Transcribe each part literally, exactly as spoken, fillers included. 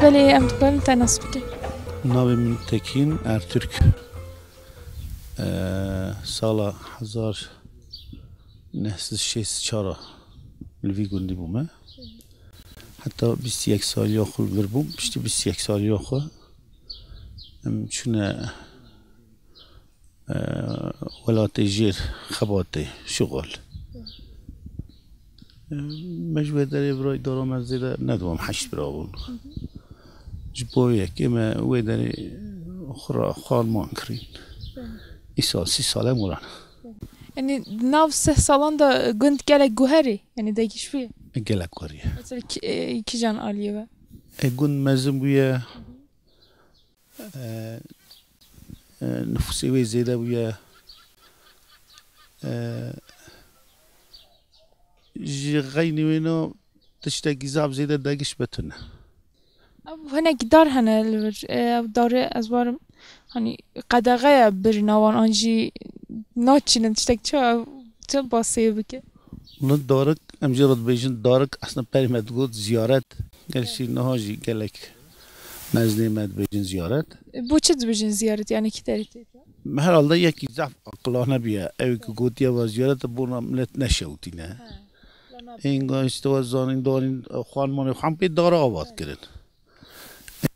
Belê, em dikarin te nas bikin. Navê min Tekîn Ertürk. Eee, sala hezar neh sed şêst çar a li vî gundî bûme. Heta bîst yek saliya xwe li vir bûm. Piştî bîst yek saliya xwe em çûne e, welatê jêr xebatê, şixul. E, me ji wê derê birayê dara me zêde nedibûm, heşt bira bûn. Ji bo yekê me wê derê xwe re xwarman kirîn. Îsal sî sal em wiran. Yanî di nav sih salan de gund gelek guherî, yanî degîş bûye. Gelek guherî. Mesela ki-, e, kîjan aliyê ve? E, gund mezin bûye. E, e, nifûsê wê zêde bûye. E, ji xeynî wêna tiştekî zaf zêde degiş be tune. Ev hinek dar hene li vir. E, ev darê ez barim, hani, qedexe ye birîna wan an jî naçînin tiştek çi, ev çi basê bike? Li darik, em jê re dibêjin darik, aslında perê me digot ziyaret. Gel şî niha jî gelek mezinê me dibêjin ziyaret. Bo çi dibêjin ziyaret? Yani kî derê tê de? Herhalde yekî zaf aqilane bûye. Ew ku gotiye ve ziyaret, bona millet neşewtîne. He. Înga işte ve zanîn darîn, xanmanê xwe pê dara avat kirin.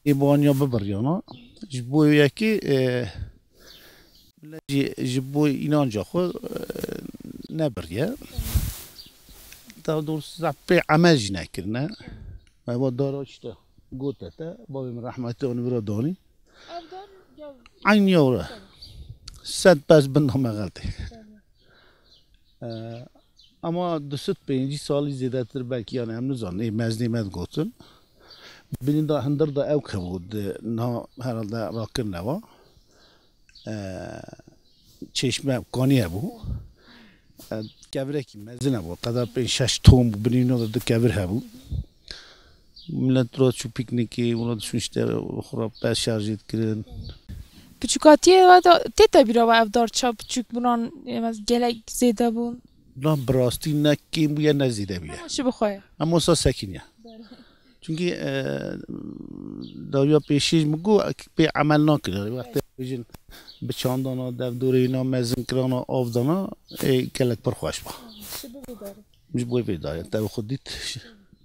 Ê baniya bibiryana. Ji bo yekê, e, Millet jî ji bo înanca xwe, e, nebiriye. Daha doğrusu zaf pê emel jî nekirine. Me va dara işte gote te, bavê min rehmetî anî vira danî. Eynî ya wira. Sed pez bin da me xeltê. E, ama du sed pêncî salî zêdetir belkî, yani em nizanin, ê mezinê me digotin. Binî da hundir da ew kevû di niha herhalde rakirine wa. E, çeşme kanî hebû. E, kevirekî mezin hebû. Qeda pênc şeş ton bû. Binî wina de du kevir hebû. Millet ra çû pîknîkê, wina diçûn işte xwe ra pez şarjê dikirin. Piçûkatiyê we de tê te bîra we ev dar ça piçûk bûnan, e, gelek zêde bûn? Lan bi rastî ne kêm bûye ne zêde bûye. Ama şi bi xwe ye. Em wisa sekiniye. Çünkü, e, dawiya pêşî ji min got, pê emel nakirin. Wextê bêjin bi çandana, devdoreyîna, mezin kirana, av dana, ê gelek pir xweş ba. Şi bi vê darê. Ji bo vê darê, te xwe dît,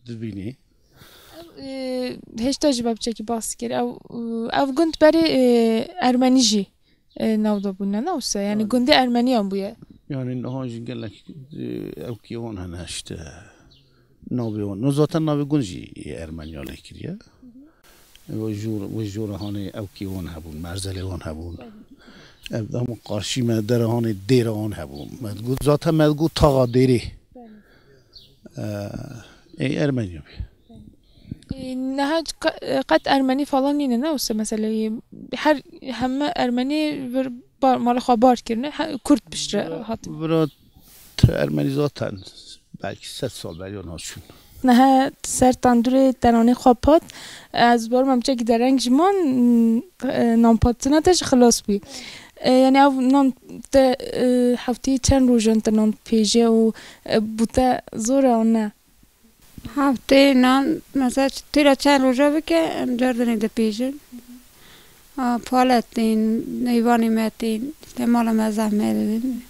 dibînî. Ev, e, hêşta jî me piçekî bas kir. Ev, e, ev gund berê, e, Ermenî jî e, nav de bûne, ne wisa? Yani gundê Ermeniyan bûye. Yani niha jî gelek, e, ewkê wan hene işte. Navê wan. No zaten navê gund jî Ermeniya lê kiriye. E, we jor, we jora hanê ewkê wan hebûn, merzelê wan hebûn. Ev hema qarşî me dera hanê dêra wan hebûn. Me digot, zaten me digot taxa dêrê. E, ê Ermeniya bû. E, niha qe-, qet Ermenî falan nîne, ne wisa mesela, e, her, heme Ermenî vir bar, mala xwe bar kirine, he, Kurd piştre hatin. Vira t-, Ermenî zaten belkî sed sal beriya naçûn. Niha ser tandurê te nanê xwe pat, ez barim em çekî dereng ji man, e, nan patina te ji xilas bû. E, yani ev nan te, e, hefteyê çend rojan te nan pêje û, e, bû te zor e an ne? Heftê nan, mesela, tira çend roja bike, em cardinê dipêjin. A, palet tên, neyvanê me tên, işte, mala me zehmet didin.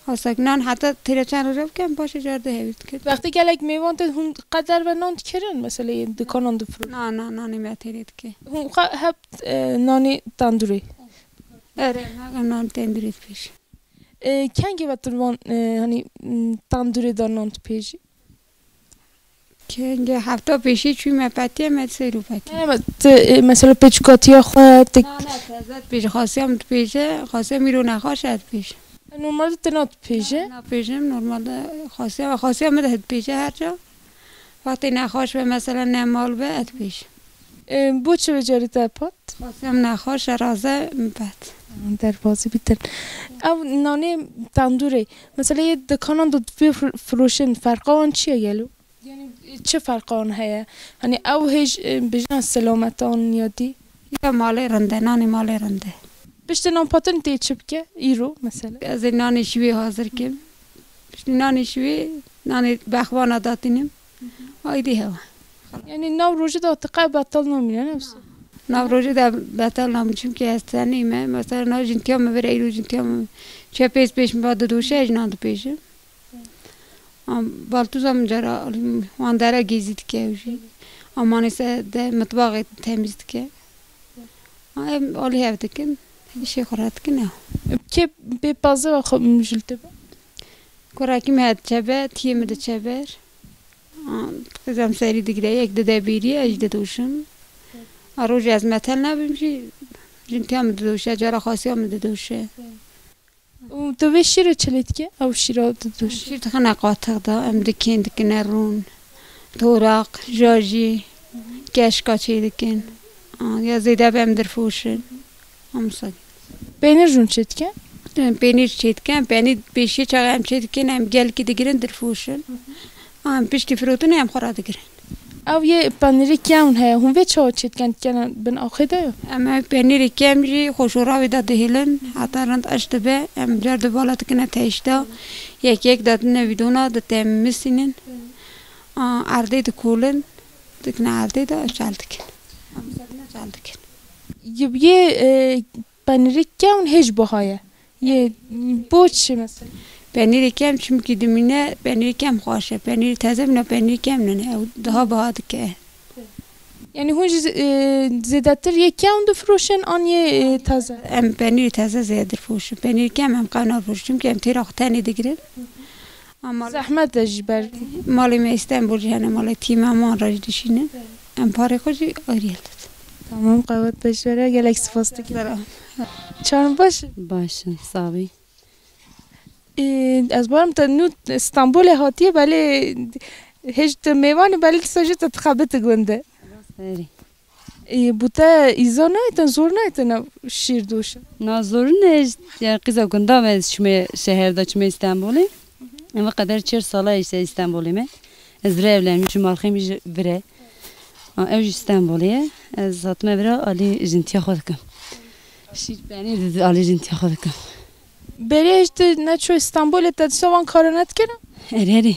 Asek nan heta tira çend roja bike, em paşê cardê hevî dikin. Wextê gelek mêvan tên, hûn qeder ve nan dikirin, mesela, yên dikanan difirûn? Na, na, nanê me têrê dike. Hûn xwe hep, e, nanê tandurê? Erê, me nan tendurê dipêjin. E, kengê ve tu van, e, hani, m, tandurê de nan dipêjî? Kengê hefta pêşî çûyî me petiye, me seyr û petiye. He, me, tu, e, mesela pêçûkatiya xwe, tu... Na, na, teze dipêjî, xasiya min dipêje, xasiya min îro nexweş e dipêjim. Normalde tu nadipêje? Na, napêjim, normalde xasiya, xasiya min de dipêje her ca. Wextê nexweş be, mesela ne mal be, ez dipêjim. E, bo çi vê carî te pat? Xasiya min nexweş e, raze min pat. Derbazî bîtir. Ew nanê tandûrê, mesela yê dikanan de dipê fir-, firoşin, ferqa wan çi ye gelo? Yani çi ferqa wan heye? Hani ew hêj, e, bêjina selamet an ya dî? Ya malê rind e, nanê malê rind e. Piştî nan patin tê çi bike? Îro mesela. Ez ê nanê şiwê hazir kim. Piştî nanê şiwê, nanê bexwana datînim. Aydî hewa. Yani nav rojê de tiqe betal namîne, ne wisa? Nav rojê de betal namîne, çimkî ez tenê me. Mesela na jintiya min vire, îro jintiya min çe pêz pêş min va didoşe, ez nan dipêjim. Am, baltûza min cara wan dere gêzî dike ew jî. Amanê se de mitbaxê temîz dike. Ha, em alî hev dikin. Îşê xwe re dikin ew. Kê bê paze ve xwe mijil te be? Kurekî min hediçe ber, tiyê min diçe ber. Ha, qizem serî digire, yek dide bêrî, ez jî didoşim. A rojê ez metel nebim jî, jintiya min didoşe, cara xasiya min didoşe. Û tu vê şîrê çi lê dike? Ew şîra tu didoşî? Şîr dixine qatix de, em dikên dikine rûn, toraq, jajî, keşka çê dikin. A, ya zêde be em dirfoşin. Amsa. Peynir jûn çê dike? Em peynir çê dikin, em peynir pêşiyê çaxê em çê dikin, em gelkî digirin dirfoşin. Em piştî firotinê em xwe radigirin. Ew yê penîrê kewn heye, hûn vê çawa çê dikin, dikene bin axê de yo? Em ev penîrê kem jî xweşoravê de dihêlin, heta rind eş dibe, em car di vala dikine teşta, yek yek dadine vîdona, ditemisînin. A, erdê dikolin, dikine erdê de çal dikin. Em sedine çal dikin. Yê, e, penîrê kewn hêj buha ye. Yê, bo çi mesela? Penîrê kem çimkî dimîne, penîrê kem xweş e. Penîrê teze bîne, penîrê kem nîne. Ew daha biha dike. Yani hûn jî, e, zêdetir yê kewn difiroşin an yê, e, teze? Em penîrê teze zêde difiroşin. Penîrê kem em qew nafiroşin. Çimkî em têra xwe tenê digirin. Ama zehmet e ji ber. Malê me Îstenbul jî hene, malê tîma wan re jî dişînin. Em parê xwe jî ayrî hildidin. Tamam, qewet beş were, gelek spas dikim. Selam. Çawan baş? Baş in, sax bî. Ê, ez barim te nû Stenbolê hatiye, belê hêj tu mêvan î, belê dîsa jî tu dixebitî gund de. Rast erê. Ê, bo te îza nayê te, zor nayê te na şîr doşe? Na zor ne, ya qîza gunda me çime şeher de, çime Stenbolê. Em qeder çar sala işte Stenbolê me. Ez vire evlenmişim, malxê min jî vire. Ha, ew jî Stenbolê ye. Ez hatime vira alî jintiya xwe dikim. Şîr penîr di alî jintiya xwe dikim. Berê ji tu neçû Stenbolê te dîsa van kara nedikir? Erê, erê.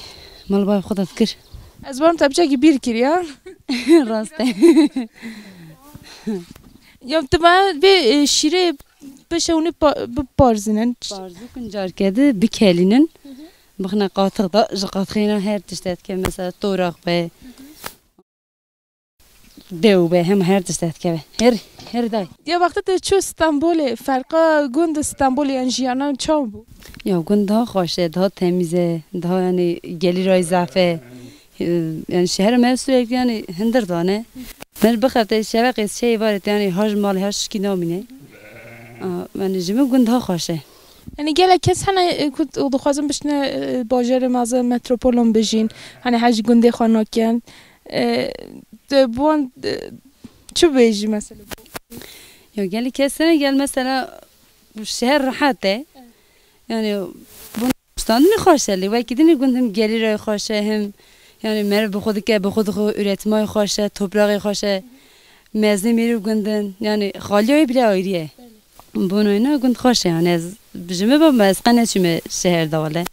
Mal bav xwe de dikir. Ez barim te piçekî bîr kir ya. Rast e. Ya tu me vê, e, şîrê pişe hûnê pa-, biparzînin. Parzûkin carkedi bikelînin. Bixine qatix da, ji qatixê ne her tişt dike, mesela toraq be. Dew be, hem her tişt dikeve. Her, her day. Ya wextê te çû Stenbolê, ferqa gund û Stenbolê yan jiyana çawa bû? Ya gund daha xweş e, daha temiz e, daha yani gelîrayî zaf e. Ee, yani şehir me sürekli yani hindir dane. Mer bixete şeveqê şey var yani haj mal haj şikî namîne. Aa, yani ji min gund daha xweş e. Yani gelek kes hene, e, ku dixwazin bişne, e, bajarê mezin metropolon bijîn. Hani hej gundê xwe nakin. E, tu bi wan, e, çi bêjî mesela? Ya gelî kesine gel mesela şehir rehet e. Yani bunu standını xweş e. Wekî dinî gund hem gelîrayî xweş e hem yani meriv bi xwe dike, bi xwe dixwe üretimay xweş e, toprağê xweş e. Mezin meriv gundin. Yani xaliyayê bile ayrı ye. Bonoyna gund xweş e, yani ez ji min bim, ez qe neçûme şehir de wele.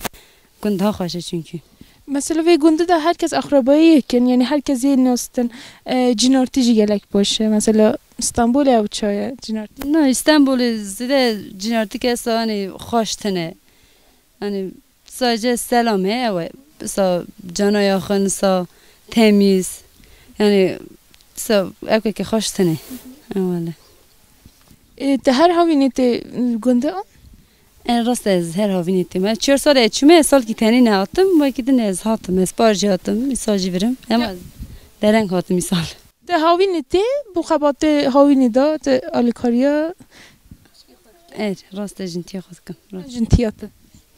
Gund daha xweş e çünkü. Mesela vê gundê de herkes axrabayî yek in, yani herkes yê nastin, e, cinartî jî gelek baş e. Mesela Stenbolê ew çawa ye, cinartî? Na, Stenbolê zêde cinartî kes, yani xweş tine. Yani sadece selam he, ew e. Sa cana yaxin, sa temiz. Yani sa ew ke xweş tine. Wele. E, te her havînê tê gundê an? En rast ez her havînê tê me. Çar sal e çûme, salkî tenê nehatim, wekî din ez hatim, ez par jî hatim, îsal jî virim. Ema dereng hatim îsal. Te havînê tê, bo xebatê havînê de, te alîkariya? Er, rast e, jintiya xwe dikim. Rast. Jintiya te.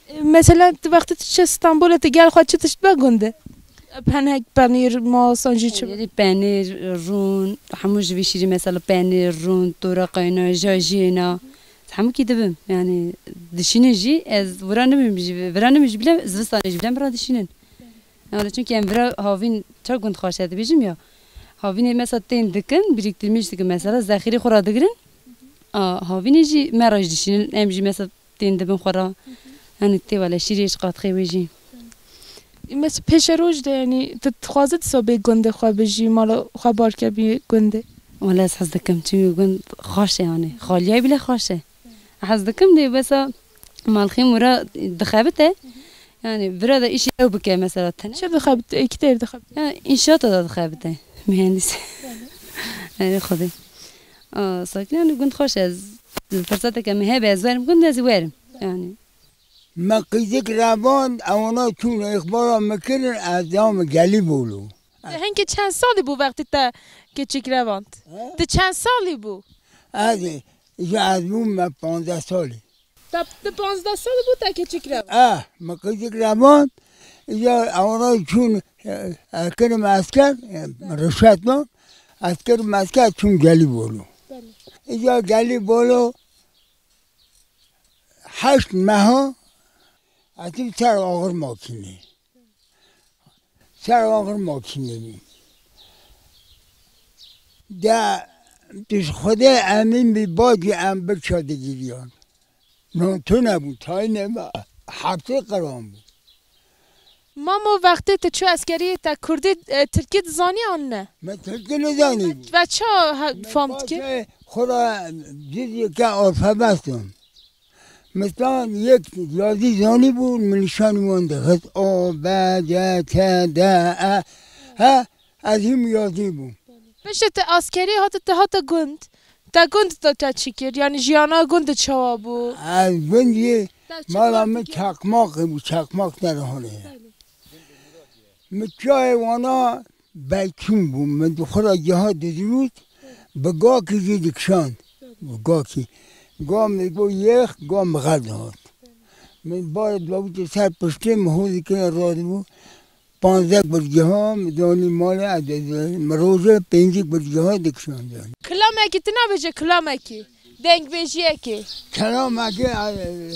E, mesela, tu wextê tu çi Stenbolê, tu gel xwe çi tişt be gundê? Penek, penîr, mas, an jî çi? Penîr, rûn, hemû ji vî şîrî mesela penîr, rûn, tora qayna, jajiyêna. Hemûkî dibim. Yani dişînin jî ez vira nibim jî, vira nibim jî bile zivistanê jî bile min ra dişînin. Yani çünkü em vira havîn çar gund xweş e dibêjim ya. Havînê mesela tên dikin, biriktirmiş dikin mesela zexîrê xwe ra digirin. A, havînê jî me ra jî dişînin, em jî mesela tên dibin xwe ra. Yani tê wele şîrê ji qatixê wê jî. Mes pêşeroj de, yanî, tu dixwaze dîsa bê gundê xwe bijî, mala xwe bar ke bî gundê? Wele ez hez dikim, çimî gund xweş e, yanî, xaliyayî bile xweş e. Hez dikim dê, besa malxî mura dixebite, yanî, vira de îşê ew bike, mesela, tene. Çi dixebite? Êkî têr dixebite? Ya, înşaata da dixebite, mühendis. Erê Xwedê. A, sakin, yanî, gund xweş e. Ez, firsateke min hebe, ez werim gund, ez werim, yanî. Me qîzik revand, ewana çûn îxbara min kirin, ez diyam Gelîbolo. Te hinkî çend salî bû wextî te keçik revand? He? Te çend salî bû? Ez, ji ez bûm me panzdeh salî. Te, te panzdeh salî bû te keçik revand? Eh, me qîzik revand, îja ewana çûn, eh, kirim esker, eh, rişwet man, ez kirim esker çûm Gelîbolo. Belê. Îja Gelîbolo, heşt meha ez çûm ser axir makînê. Ser axir makînê bû. De tu ji Xwedê emîn bî, bacî em birça digiriyan. Nan tune bû, tayîne me hepsê qeran bû. Mamo, wextê tu çû eskeriyê, te kurdî, e, tirkî dizanî an ne? Me tirkî nizanî bû. Ve ça he-, fam dikir? Xwe ra cizîke alfabeston. Misal yek yazî zanî bû, min nîşanî wan dixist. A, B, C, T, D, E. He, ez hîm yazî bû. Piştî te askerî hate, te hate gund. Te gund de te çi kir? Yanî jiyana gund de çawa bû? Ez gund yê, te çi mala kar min dikir? Çakmak bû, çakmak te re hole. Belê. Min çayê wana beytûn bû, min di xwe re giha didirût, bi gakî jî dikişand. Bi gakî. Ga min bû yêx, ga min xer dihat. Min barê dawîtê ser piştê min hûr dikine radibû. Panzdeh birgiha min danî malê, ez dizanî. Min rojê pêncî birgiha dikişand yanî. Kilamekî tu nabêje kilamekî? Dengbêjiyekê. Kelamekê, e,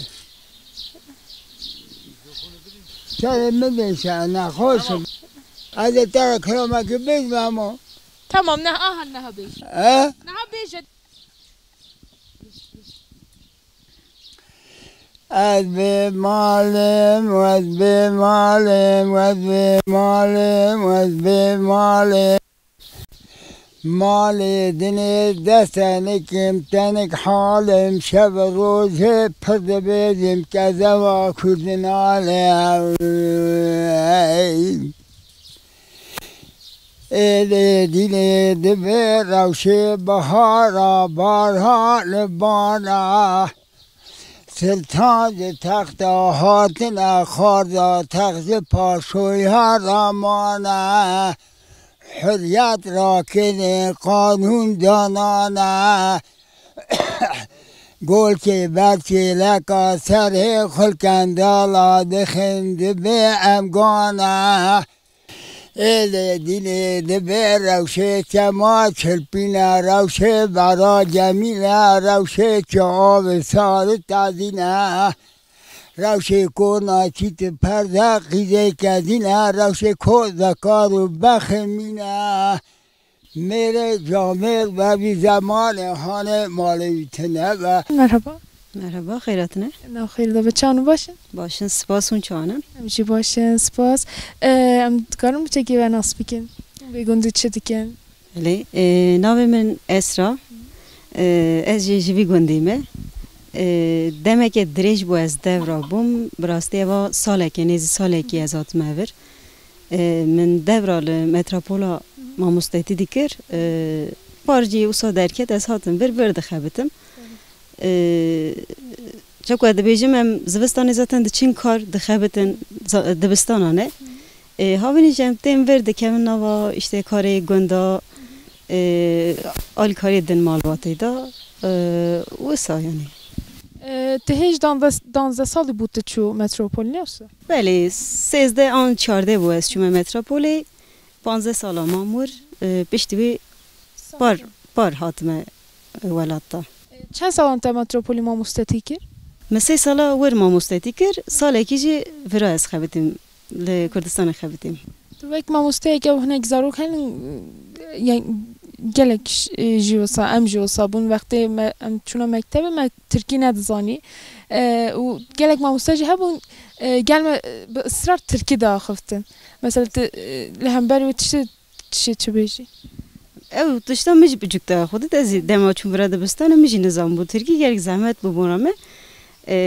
serê min de îşe, nexweş im. Tamam. Ez ê te re kelamekê bêjim ama. Tamam, ne, aha, neha bêje. He? Neha bêje. Ez bê malim, ez bê malim, ez bê malim, ez bê malim. Malê dinê de tenik im, tenik halim, şev rojê pir dibêjim, kezeva kurdinale. Êlê dîlê dibê rewşê bihara, baran bana. Siltan ji texta hatine, xarda text ji paşoya re mane. Hurriyet rakirî qanûn danane. Golkê ber çêleka serê xulkendala dixin dibê em gane. Êlê dîlê dibê rewşê çema çilpîne, rewşê bera cemîle, rewşê çi avê sar û tazîne. Rewşê kona çît û perde qîzê kezîne, rewşê ko zekar û beximîne. Mêrê camêr ve vî zemanê hanê malê wî tine ve. Merhaba. Merhaba, xeyratine. Nav xêr de be, çawan baş in? Baş in, spas, hûn çawan in? Em jî baş in, spas. E, em dikarin bi çekê ve nas bikin? Vê gundî çi dikin? Belê, e, navê min Esra. E, ez jî ji vî gundî me. E, demeke dirêj bû ez devra bûm. Bi rastî eva salekê, nêzî salekî ez hatime vir. E, min devra li metropola mamostetî dikir. E, par jî wisa derket, ez hatim vir, vir dixebitim. E, çaku ez dibêjim, em zivistanê zaten diçin kar, dixebitin za-, dibistanan e. E, havînî jî em tên vir dikevin nava, işte, karê gunda, e, alîkariyê din malbatê de, e, wisa yanî. E, tu hêj danzdeh, danzdeh salî bû tu çû metropol, ne wisa? Belê, sêzdeh an çardeh bû ez çûme metropolê. Panzdeh sala mam wir, e, piştî wî par, par hatime, e, welat de. Çend salan te metropolî mamostetî kir? Min sê sala wir mamostetî kir, salekî jî vira ez xebitîm, li Kurdistanê xebitîm. Tu wek mamosteyeke û hinek zarok henin, yani gelek ş-, e, jî wisa, em jî wisa bûn, wextê me, em çûna mektebê, me tirkî nedizanî. E, û gelek mamoste jî hebûn, E, gel me, e, bi israr tirkî diaxiftin. Mesela tu, e, li hember wê tiştê, tiştê çi bêjî? Ew tişta min jî piçûk diaxiftin. Ez jî dema çûm vira dibistanê min jî nizanbû tirkî, gelek zehmet bû bona me. E,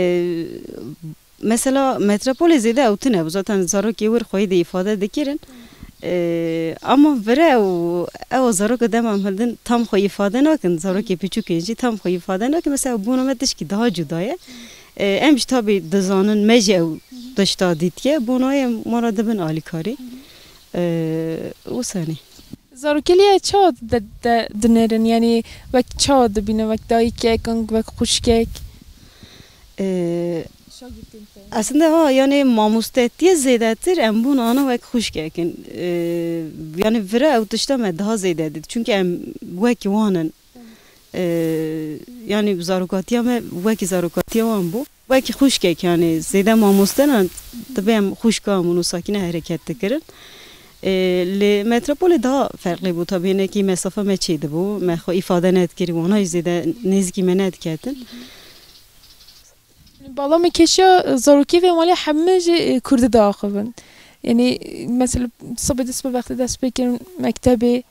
mesela metropolê zêde ew tune bû. Zaten zarokê wir xweyî de îfade dikirin. E, ama vira ew, ew zaroka dema em hildin tam xwe îfade nakin. Zarokê piçûkên jî tam xwe îfade nakin. Mesela bona me tişkî daha cuda ye. E, em jî tabî dizanin, me jî ew tişta dîtiye, bo nayê em wan re dibin alîkarî. E, wisa ne. Zarokê li ye çawa de, de dinêrin, yanî wek çawa dibînin, wek dayikek, an wek xwişkek? E, Şagirtên te. Aslında ha, yani mamostetiye zêdetir em bûn ana wek xwişkek in. E, yani vira ew tişta me daha zêde dît. Çünkü em wek wan in. Ee, yani zarokatiya me wekî zarokatiya wan bû. Wekî xwişkek yani zêde mamoste ne, dibe em xwişka min û sakîne hereket dikirin. Ee, li metropolê daha ferqlî bû. Tabii hinekî mesafe me çêdibû. Me xwe îfade nedikir. Wana jî zêde nêzîkî me nediketin. Bala me keşiya, e, zarokê vê malê hemî jî, e, kurdî diaxivin. Yanî, e, mesela, sibê dest bi wextê dest pê kirin mektebê,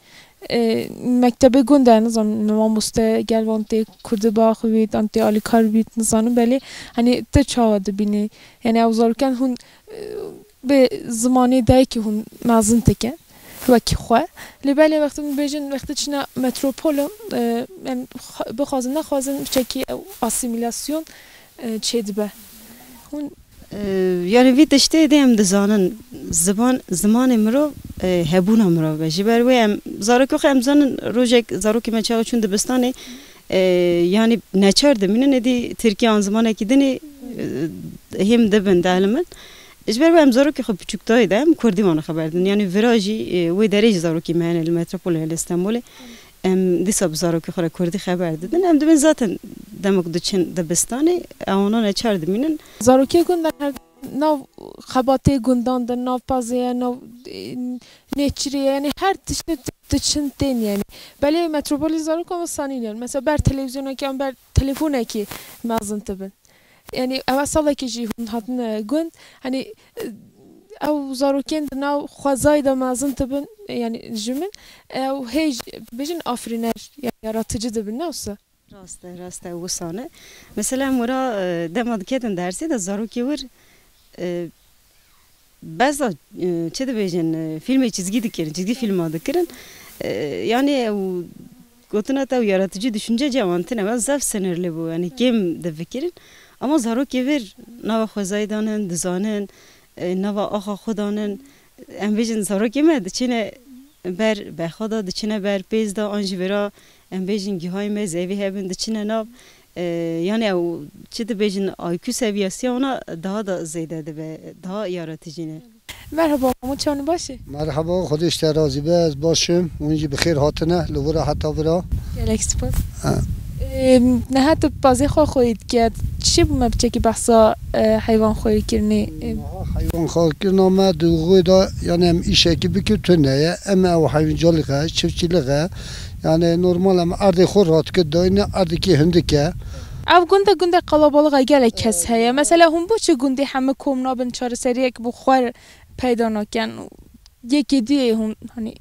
e, mektebê gund e, nizanim, mamoste gel wan tê kurdî biaxivît, an tê alîkar bît, nizanim, belê, hani, tu çawa dibînî? Yanî, ew zarokên hûn, e, bi zimanê dayikê hûn mezin dikin, wekî xwe. Lê belê wextê min bêjin, wextê çine metropolo, e, em xwe-, bixwazin, nexwazin, piçekî ew asîmîlasyon, e, çêdibe. Hûn E, yani vî tiştê dê em dizanin, ziman, zimanê mirov, e, hebûna mirov e. Ji ber wê em, zarokê xwe em zanin, rojek zarokê me çawa çûn dibistanê, e, yani neçar dimînin, êdî tirkî an zimanekî dinê, e, hêm dibin, dielimin. Ji ber wê em zarokê xwe piçûktayê de em kurdî wan xeber didin. Yani vira jî, e, wê derê jî zarokê me hene li metropolê, li Stenbolê. Em dîsa bi zarokê xwe re kurdî xeber didin. Em dibin zaten demok diçin dibistanê, ewana neçar dimînin. Zarokê gund de her nav xebatê gundan de, nav pazê ye, nav, e, nêçirê ye. Yani her tiştê diçin tên yani. Belê metropolê zarokan ve sanîn yani. Mesela ber televîzyonekî an ber telefonekî mezin dibin. Yani ew salekî jî hûn hatine gund. Hani, e, ew zarokên di nav xwezayê de mezin dibin, yani ji min, ew hê jî bêjin afirîner, yani yaratıcı dibin, ne wisa? Rast e, rast e, wisa ne. Mesela em wira, e, dema diketin dersê de zarokê wir, e, beza, e, çi dibêjin, e, fîlmê çizgî dikirin, çizgî fîlma dikirin. E, yani ew gotina te ew yaratıcı düşünce cewan tine ve zaf sınırlı bû, yani kêm difikirin. Ama zarokê vir nava xwezayê danin, dizanin, e, nava axa xwe danin. Em bêjin zarokê me diçine ber bexwe de, diçine ber pêz de, an jî vira em bêjin gihayê me zevî hebin, diçine nav. E, yani ew çi dibêjin, I Q seviyesiya wana daha da zêde dibe, daha yaratıcı ne. Merhaba, Mamo, çawan baş e? Merhaba, Xwedê ji te razî be, ez baş im. Hûn jî bi xêr hatine, li vira heta vira. Gelek spas. Ha. Em, niha tu pazê xwe xweyî dike, çi bû me biçekî behsa, e, heywan xweyî kirinê? Em, Niha heywan xweyî kirina me di wê de, yani em îşekî bikir tune ye. Em ew heywancalî xe, çiftçîlî xe. Yani normal em erdê xwe rahat kir dayîne, erdekî hindik e. Ev gund e, gundek qalabalix e, gelek kes heye. Mesela hûn bo çi gundê hemî kom nabin, çareseriyek bo xwe peyda nakin? Yekê duyê hûn, hani,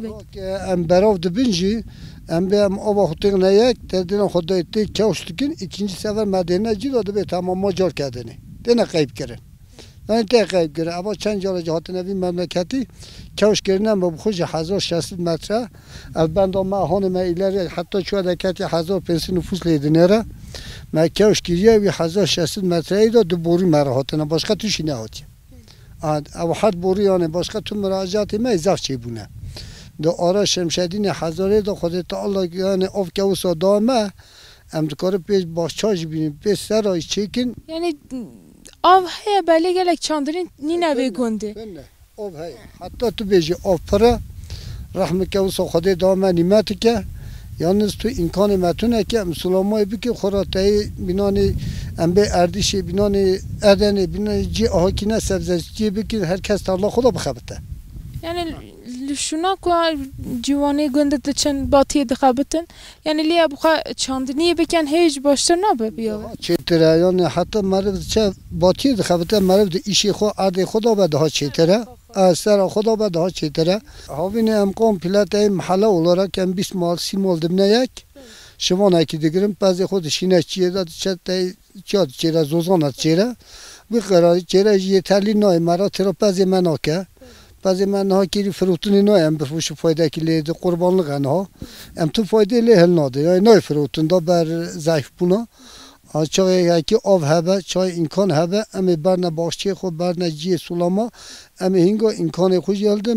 Niha ke em berav dibin jî, em bê em ava xwe têxine yek, derdina xwe dayê tê kewş dikin, îkincî sefer me dêne cî de dibê tamam ma car kedinê. Têne qeyb kirin. Yani tê qeyb kirin. Eva çend cara jî hatine vî memleketî, kewş kirine me bi xwe jî hezar şeş sed metre. Ev benda me, hanê me îlerî heta çûye de ketî hezar pênc sed nufus lê dinêre. Me kewş kiriye wî hezar şeş sed metreyê de du borî me re hatine. Başqa tiştî nehatiye. A, ew her borî yani başqa tu muracatê me zaf çêbûne. Di ara Şemşedînê Hezarê de Xwedê Teala yani av kewisa da me, em dikarin pê başça jî bînin, pê sera jî çêkin. Yani av heye belê gelek çandinî nîne vê gundê. Tune, tune. Av heye. Heta tu bêjî av pir e, rehmeke wisa Xwedê da me nîmetike. Yalnız tu îmkanê me tune ke em sulamayê bikin, xwe ra teyê bînanê, em bê erdîşê bînanê Edenê, bînanê cî ahakîne sebzeciyê bikin, her kes tarla xwe da bixebite. Yani Duşuna ku ciwanê gund diçin, batiyê dixebitin. Yani lê ev xwe çandiniyê bikin, hê jî baştir nabe biya. Çêtir e, yani heta meriv diçe batiyê dixebite, meriv di îşê xwe, erdê xwe de be daha çêtir e. E, sera xwe de be daha çêtir e. Havînê em komple tey mehele olarak em bîst mal, sî mal dibine yek. Şivanekî digirin, pezê xwe dişîne çiyê de diçe tey çiya diçêre, zozana diçêre. Wî qerarî çêre jî yeterlî nayê me re, tira pezê me nake. Pezê me niha kêrî firotinê nayê, em bifroşin faydekî lê di qurbanliq e niha. Em tu faydê lê hilnadin. Yani nayê firotin da ber zehîfbûna. A, çaxê yekî av hebe, çaxê îmkan hebe, em ê berne baxçeyê xwe, berne cihê sulama, em ê hînga îmkanê xwe jî hildin.